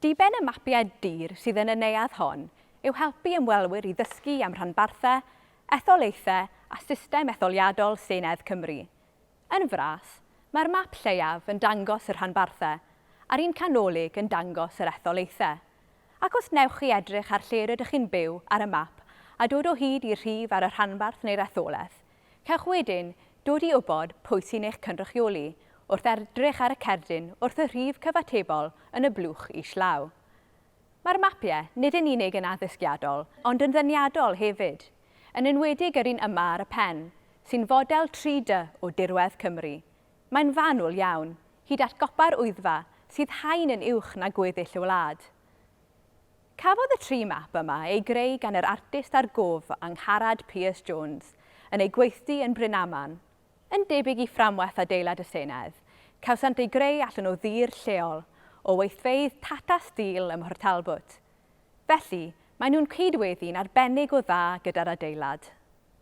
Diben y mapiau dur sydd yn y neuadd hon yw helpu ymwelwyr i ddysgu am rhanbarthau, etholaethau a system etholiadol Senedd Cymru. Yn fras, mae'r map lleiaf yn dangos y rhanbarthau a'r un canolig yn dangos yr etholaethau. Ac os wnewch chi edrych ar lle rydych chi'n byw ar y map a dod o hyd i'r rhif ar y rhanbarth neu'r etholaeth, cewch wedyn dod i wybod pwy sy'n eich cynrychioli wrth edrych ar y cerdyn wrth y rhif cyfatebol yn y blwch islaw. Mae'r mapiau nid yn unig yn addysgiadol, ond yn ddeniadol hefyd, yn enwedig yr un yma ar y pen, sy'n fodel 3D o dirwedd Cymru. Mae'n fanwl iawn, hyd at gopa'r Wyddfa, sydd haen yn uwch na gweddill y wlad. Cafodd y tri map yma eu greu gan yr artist a'r gof Angharad Pierce Jones yn ei gweithdy yn Brynaman. Yn debyg i fframwaith adeilad y Senedd, cawsant eu greu allan o ddur lleol, o weithfeydd Tata Steel ym Mhort Talbot. Felly, maen nhw'n cyd-weddu'n arbennig o dda gyda'r adeilad.